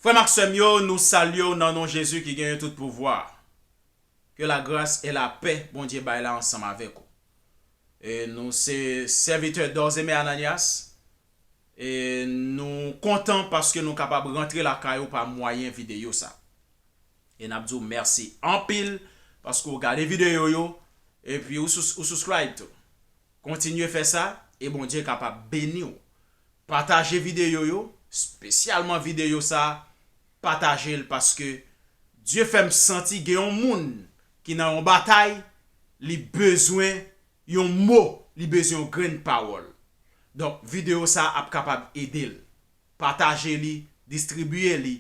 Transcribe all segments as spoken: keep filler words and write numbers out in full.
Frè m ak sè m yo, nou salye w nan non Jezi ki genyen tout pouvwa. Ke lagras e lapè Bondye bay la ansanm avèk ou. E nou se sèvitè Dorzemen Ananias. E nou kontan paske nou kapab rantre lakay ou pa mwayen videyo sa. E n ap di w mèsi anpil paske w gade videyo yo, epi ou, sus- ou subscribe tou. Kontinye fè sa, e Bondye kapab beni w. Pataje videyo yo, espesyalman videyo sa, pataje l paske Dye fè m santi gen yon moun ki nan yon batay, li bezwen yon mo, li bezwen yon grenn pawòl. Donk, videyo sa ap kapab ede l. Pataje li, distribiye li,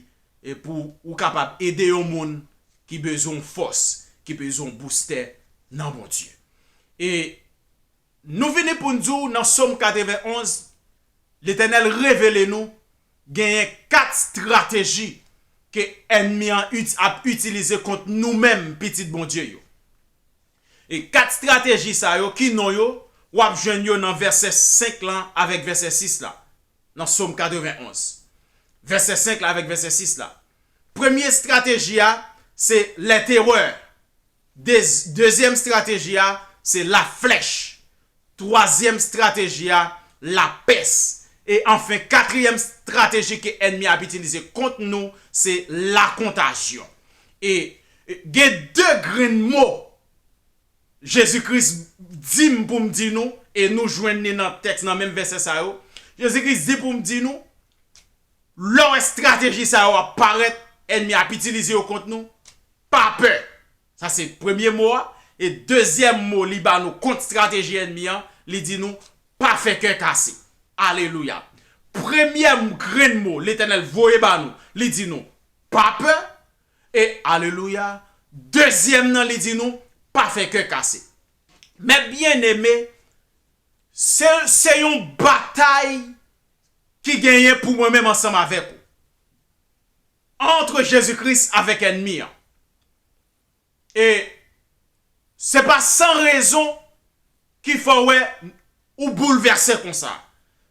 e pou ou kapab ede yon moun ki bezwen yon fòs, ki bezwen yon boustè nan Bondye. E nou vini pou n di w nan Sòm katrevenn onz, Letènèl revele nou genyen kat estrateji ke ènmi an ap itilize kont nou menm pitit Bondye yo. E kat estrateji sa yo, ki non yo, w ap jwenn yo nan vèsè senk lan avèk vèsè sis la, nan Sòm katrevenn onz. Vèsè senk la avèk vèsè sis la. Premye estrateji a, se lèterè. Dezyèm estrateji a, se laflèch. Twazyèm estrateji a, lapès. E anfen, katriyèm estrateji ke ènmi ap itilize kont nou, se lakontajyon. E gen de grenn mo Jezi Kris di m pou m di nou, e nou jwenn li nan tèks, nan menm vèsè sa yo. Jezi Kris di pou m di nou, lè w wè estrateji sa yo ap parèt, ènmi ap itilize yo kont nou, pa pè. Sa se premye mo a. E dezyèm mo li ba nou kont estrateji ènmi an, li di nou, pa fè kè kase. Alelouya. Premye grenn mo Letènèl voye ba nou, li di nou, pa pè. E alelouya, dezyèm nan li di nou, pa fè kè kase. Mè byeneme, se, se yon batay ki genyen pou mwen menm ansanm avèk ou. Antre Jezi Kris avèk ènmi an. E se pa san rezon ki fè w wè ou boulvèse konsa.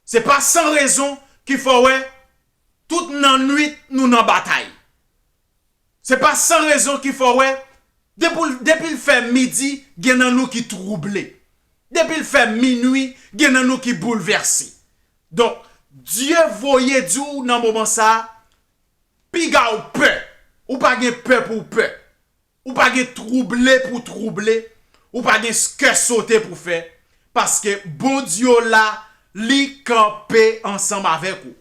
Se pa san rezon ki fè w wè tout nan nwit nou nan batay. Se pa san rezon ki fè w wè, depi l, depi l fè midi, gen nan nou ki twouble. Depi l fè minwi, gen nan nou ki boulvèse. Donk, Dye voye di w nan moman sa a, piga w pè. Ou pa gen pè pou w pè. Ou pa gen twouble pou w twouble. Ou pa gen kè sote pou w fè. Paske Bondye w la, li kanpe ansanm avèk ou.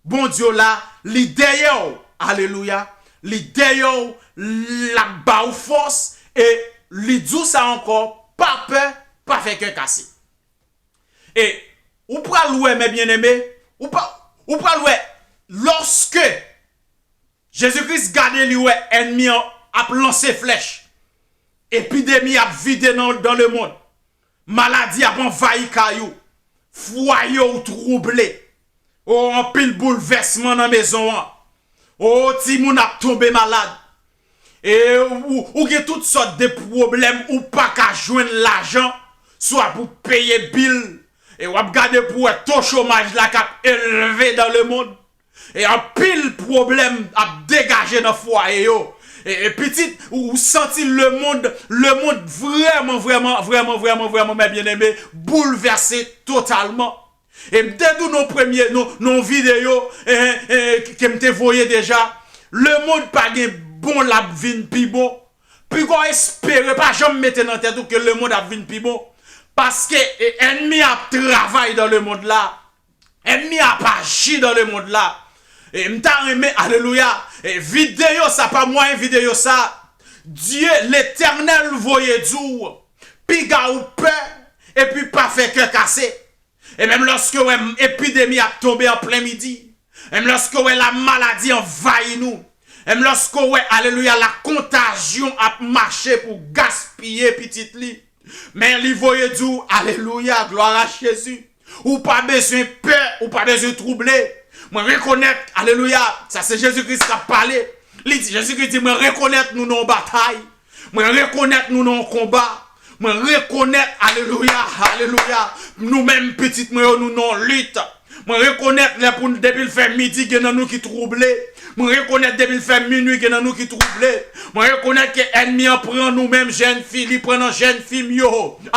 Bondye w la, li dèyè w. Alelouya. Li dèyè w, l ap ba w fòs, e li di w sa ankò, pa pè, pa fè kè kase. E ou pral wè, mè byeneme, ou pa, ou pral wè, lòske Jezi Kris gade li wè ènmi an ap lanse flèch, epidemi ap vide nan, dans le monde, maladi ap anvayi kay ou, fwaye w twouble, o, anpil boulvèsman nan mezon an, o, timoun ap tonbe malad, e ou, ou gen tout sòt de pwoblèm, ou pa ka jwenn lajan, swa pou peye bil, e w ap gade pou wè to chomaj la k ap elve dans le monde. E anpil pwoblèm ap degaje nan fwaye yo. E, e pitit, ou, ou santi lemonn, lemonn vrèman, vrèman, vrèman, vrèman, vrèman, mè byeneme, boulvèse totalman. E m te di w nan premye, nan, nan videyo, e, e, ke m te voye deja, lemonn pa gen bon, l ap vin pi bon. Piga w espere, pa janm mete nan tèt ou ke lemonn ap vin pi bon. Paske, e, ènmi ap travay dans le monde la. Ènmi ap aji dans le monde la. E m ta renmen, alelouya, e videyo sa, pa mwayen videyo sa, Dye Letènèl voye di w, piga w pè, epi pa fè kè kase. E menm lòske w wè epidemi ap tonbe an plen midi, menm lòske w wè lamaladi anvayi nou, menm lòske w wè, alelouya, lakontajyon ap mache pou gaspiye pitit li, men li voye di w, alelouya, glwa a Jezi. Ou pa bezwen pè, ou pa bezwen twouble. Mwen rekonèt, alelouya, sa se Jezi Kris k ap pale. Li di, Jezi Kris di, mwen rekonèt nou nan yon batay. Mwen rekonèt nou nan yon konba. Mwen rekonèt, alelouya, alelouya, nou menm pitit mwen yo, nou nan yon lit. Mwen rekonèt lè pou depi l fè midi, gen nan nou ki twouble. Mwen rekonèt depi l fè minui, gen nan nou ki twouble. Mwen rekonèt ke ènmi an pran nou menm jèn fi, li pran nan jèn fi m yo.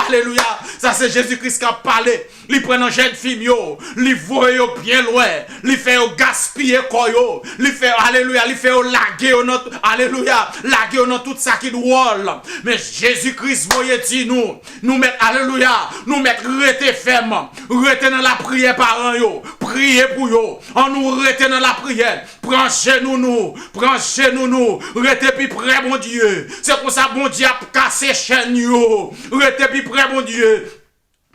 Alelouya. Sa se Jezi Kris k ap pale. Li pran nan jèn fi m yo. Li voye yo byen lwen. Li fè yo gaspiye kò yo. Li fè, alelouya, li fè yo lage yo nan, alelouya, lage yo nan tout sa ki dwòl. Men Jezi Kris voye di nou, nou mèt, alelouya, nou mèt rete fèm. Rete nan lapriyè paran yo. Priye pou yo. Ann nou rete nan lapriyè. Pran jenou nou. Pran jenou nou. Rete pi prè Bondye. Se konsa Bondye ap kase chèn yo. Rete pi prè Bondye.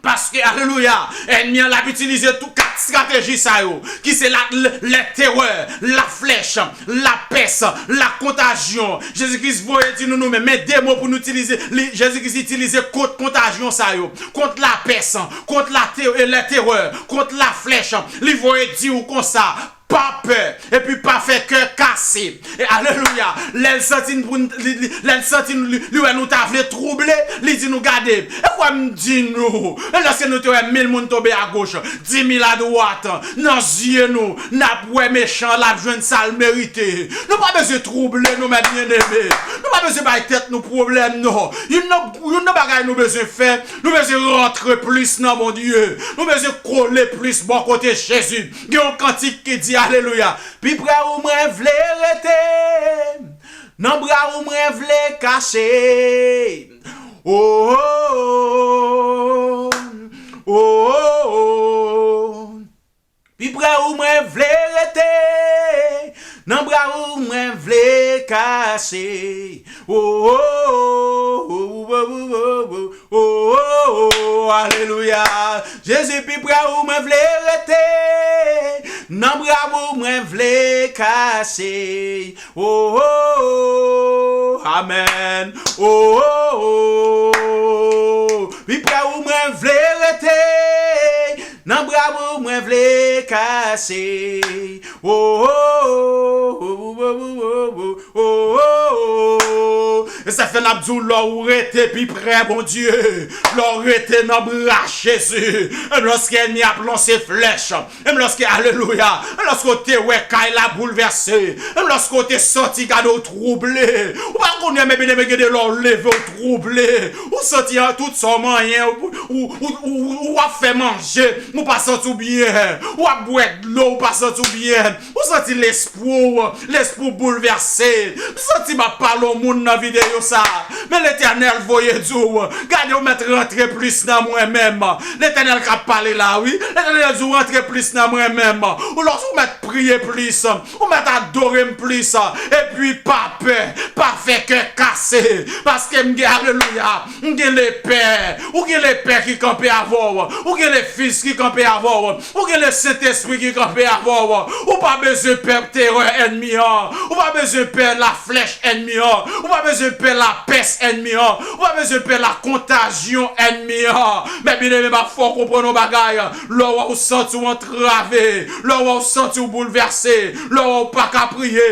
Paske, alelouya, ènmi an l ap itilize tout kat estrateji sa yo, ki se la, lè, lè terè, la flèch, la pès, la kontajyon. Jezi Kris voye di nou, nou menm, men de mo pou nou itilize. Li, Jezi Kris itilize kont kontajyon sa yo, kont la pès, kont la te-, e lè terè, kont la flèch. Li voye di w konsa, pa pè, epi pa fè kè kase. E alelouya, lè l santi n pou n, li, li, lè l santi n, li, li wè nou ta vle twouble, li di nou, gade, e kwè m di nou, e lòske nou te wè mil moun tonbe agoch, di mil adwat, nan zye nou, n ap wè mechan an, l ap jwenn sa l merite. Nou pa bezwen twouble, nou mèt byeneme. Nou pa bezwen bay tèt nou pwoblèm, non. Youn nan, youn nan bagay nou bezwen fè, nou bezwen rantre plis nan Bondye. Nou bezwen kole plis bò kote Jezi. Gen yon kantik ki di, alelouya, pi prè ou mwen vle rete, nan bra ou mwen vle kache. Oh, oh, oh, oh, oh. Pi prè ou mwen vle rete, nan bra ou mwen vle kache. Oh, oh, oh, oh, oh, oh, oh, oh, oh, oh, alelouya. Jezi, pi prè ou mwen vle rete, nan bra ou mwen vle kache. Oh, oh, oh, amèn. Oh, oh, oh, pi prè ou mwen vle rete, nan bra ou mwen vle kache. Oh, oh, oh, oh, oh, oh, oh, oh, oh. E sa fè n ap di w, lè w rete pi prè Bondye, lè w rete nan bra Jezi, lòske ènmi ap lanse flèch, menm lòske, alelouya, menm lòske w te wè kay la boulvèse, menm lòske w te santi gade w twouble, ou pa konnen, men byeneme, gen de lè w leve w twouble, ou santi an tout sa w manyen, ou, ou, ou, ou, ou ap fè manje, ou pa santi w byen, ou ap bwè dlo, ou pa santi w byen, ou santi lespri w, lespri w boulvèse, ou santi m ap pale yon moun nan videyo sa, men Letènèl voye di w, gade, ou mèt rantre plis nan mwen menm. Letènèl k ap pale la, wi. Letènèl di w rantre plis nan mwen menm. Ou lòs ou mèt priye plis. Ou mèt adore m plis. Epi pa pè, pa fè kè kase. Paske m gen, alelouya, m gen Lepè. Ou gen Lepè ki kanpe avè w. Ou gen Lefis ki kanpe avè w. Ou gen Lesentespri ki kanpe avè w. Ou pa bezwen pè terè ènmi an. Ou pa bezwen pè laflèch ènmi an. Ou pa bezwen pè lapès ènmi an. Ou pa bezwen pè lakontajyon ènmi an. Men byeneme, m ap fè w konprann yon bagay. Lè w wè w santi w antrave, lè w wè w santi w boulvèse, lè w wè w pa ka priye,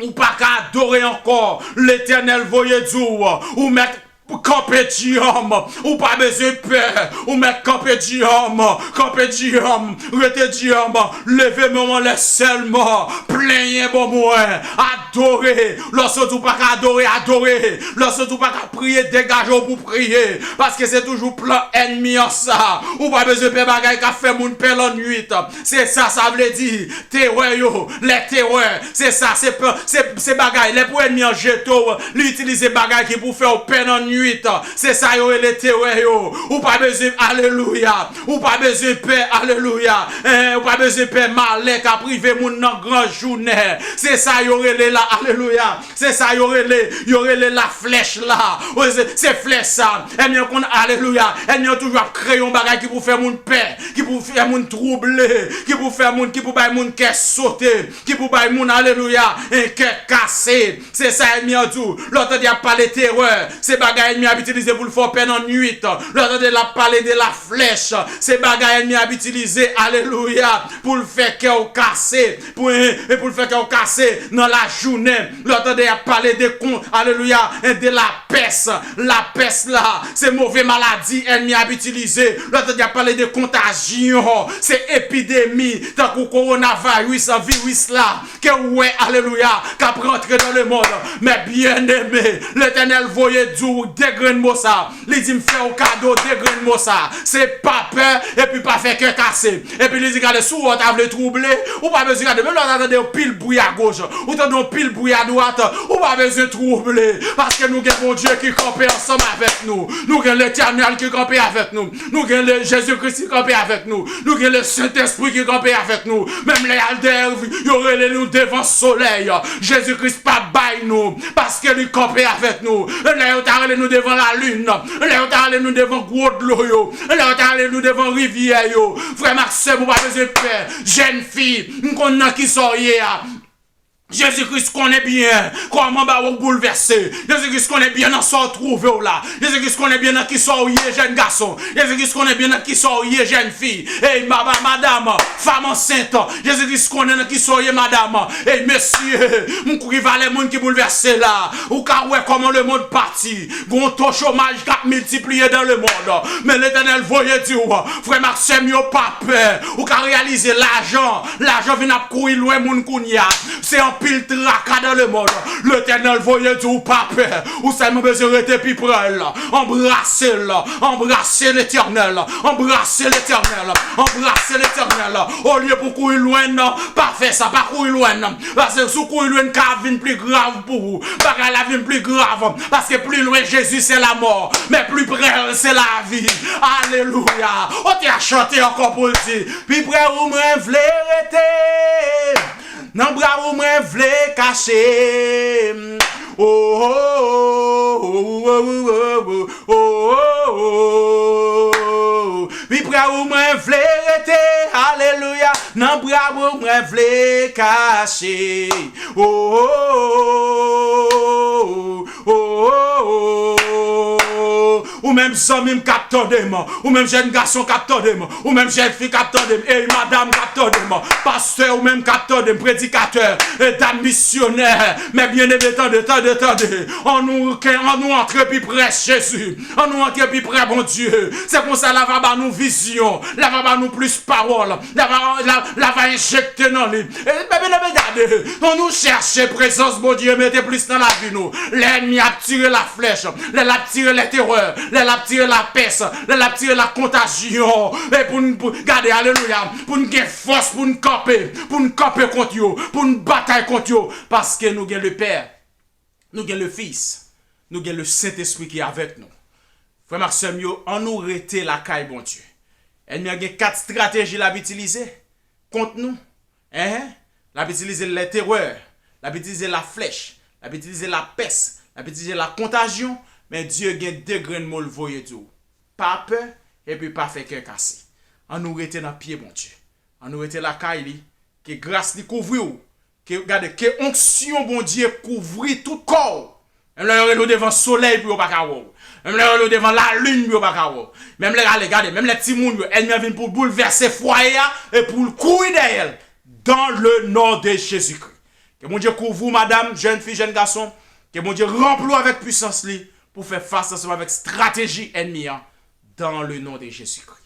ou pa ka adore ankò, Letènèl voye di w, ou mèt kanpe dyanm, ou pa bezwen pè, ou mèt kanpe dyanm, kanpe dyanm, rete dyanm, leve men w anlè sèlman, plenyen ban mwen, adore, lòske w di w pa ka adore, adore, lòske w di w pa ka priye, degaje w pou priye, paske se toujou plan ènmi an sa, ou pa bezwen pè bagay k ap fè moun pè lannwit, se sa sa vle di, terè yo, lè terè, se sa, se, se, se bagay, lè pou ènmi an jete w, li itilize bagay ki pou fè w pè nan nwit. Se sa yo rele terè yo. Ou pa bezwen, alelouya. Ou pa bezwen pè, alelouya. Eh, ou pa bezwen pè malè k ap rive moun nan gran jounen. Se sa yo rele la, alelouya. Se sa yo rele, yo rele laflèch la. Ou se, se flèch sa. Ènmi an konn, alelouya. Ènmi an toujou ap kreye yon bagay ki pou fè moun pè, ki pou fè moun twouble, ki pou fè moun, ki pou bay moun kè sote, ki pou bay moun, alelouya, en kè kase. Se sa ènmi an di w. Lè w tande y ap pale terè, se bagay ènmi an ap itilize pou l fè w pè nan nwit. Lè w tande l ap pale de laflèch, se bagay ènmi an ap itilize, alelouya, pou l fè kè w kase, pou, e pou l fè kè w kase nan lajou. tounen. Lè w tande y ap pale de kon, alelouya, de lapès. Lapès la, se move maladi ènmi ap itilize. Lè w tande y ap pale de kontajyon, se epidemi, tankou kowonaviris, viris la, ke w wè, alelouya, k ap rantre nan lemonn. Men byeneme, Letènèl voye di w de grenn mo sa. Li di m fè w kado de grenn mo sa. Se pa pè, epi pa fè kè kase. Epi li di, gade, si w ta vle twouble, ou pa bezwen gade. Menm lè w ta tande yon pil bri agoch, ou tande yon pil bri adwat, ou pa bezwen twouble. Paske nou gen Bondye ki kanpe ansanm avèk nou. Nou gen Letènèl ki kanpe avèk nou. Nou gen le Jezi Kris ki kanpe avèk nou. Nou gen le Sentespri ki kanpe avèk nou. Menm lè y al dèyè, yo rele nou devan solèy, Jezi Kris pa bay nou, paske li kanpe avèk nou. Lè yo ta rele nou devan lalin, lè yo ta rele nou devan gwo dlo yo, lè yo ta rele nou devan rivyè yo, frè m ak sè m, ou pa bezwen pè. Jèn fi, m konn nan kisa w ye a. Jezi Kris konnen byen kòman ba w boulvèse. Jezi Kris konnen byen nan sa w twouve w la. Jezi Kris konnen byen nan kisa w ye, jèn gason. Jezi Kris konnen byen nan kisa w ye, jèn fi. Ey, maba, madam, fanm ansent. Jezi Kris konnen nan kisa w ye, madam. Ey, mesye, m kouri valè moun ki boulvèse la. Ou ka wè kòman lemonn pati. Gon to chomaj k ap miltipliye dan lemonn. Men Letènèl voye di w, frè m ak sè m yo, pa pè. Ou ka reyalize lajan, lajan vin ap kouri lwen moun kounye a. Se anpil traka dan lemonn. Letènèl voye di w pa pè. Ou sèlman bezwen rete pi pre l. Anbrase l. Anbrase Letènèl. Anbrase Letènèl. Anbrase Letènèl. Olye pou kouri lwen, pa fè sa. Pa kouri lwen. Paske si w kouri lwen, ka ap vin pi grav pou ou. Bagay la vin pi grav. Paske pli lwen Jezi se lamò. Men pli pre l se lavi. Alelouya. Ou te a chante ankò pou l di, pi pre ou mwen vle rete. Nan bra ou mwen vle kache. Oh, oh, oh, oh, oh, oh, oh, oh. Pi pre ou mwen vle rete, alelouya. Nan bra ou mwen vle kache. Oh, oh, oh, oh, oh, oh, oh. Ou menm zanmi m k ap tande m, ou menm jèn gason k ap tande m, ou menm jèn fi k ap tande m, ey, madanm k ap tande m, pastè, ou menm k ap tande m, predikatè, e dam misyonè, men byeneme, tande, tande, tande. Annou, annou antre pi pre Jezi. Annou antre pi pre Bondye. Se konsa l ava ba nou vizyon, l ava ba nou plis pawòl, l ava, l ava enjekte nan li. E, bebe, bebe, gade, annou chèche prezans Bondye mete plis nan lavi nou. Lè ènmi ap tire laflèch, lè l ap tire lèterè, lè l ap tire lapès, lè l ap tire lakontajyon. E pou n, pou, gade, alelouya, pou n gen fòs, pou n kanpe, pou n kanpe kont yo, pou n batay kont yo. Paske nou gen Lepè, nou gen Lefis, nou gen Lesentespri ki avèk nou. Frè m ak sè m yo, annou rete lakay Bondye. Ènmi an gen kat estrateji l ap itilize kont nou. Enhen. L ap itilize lèterè, l ap itilize laflèch, l ap itilize lapès, l ap itilize lakontajyon, men Dye gen de grenn mo l voye di w. Pa pè, epi pa fè kè kase. Annou rete nan pye Bondye. Annou rete lakay li. Ke gras li kouvri w. Ke, gade, ke onksyon Bondye kouvri tout kò w. Menm lè yo rele w devan solèy pou yo pa ka wè w. Menm lè yo rele w devan lalin pou yo pa ka wè w. Menm lè, gade, gade, menm lè timoun yo, ènmi an vin pou boulvèse fwaye a e pou l kouri dèyè l. Dans le nom de Jésus-Christ. Ke Bondye kouvri w, madanm, jèn fi, jèn gason. Ke Bondye ranpli w avèk pwisans li pou fè fas ansanm avèk estrateji ènmi an. Dans le nom de Jésus-Christ.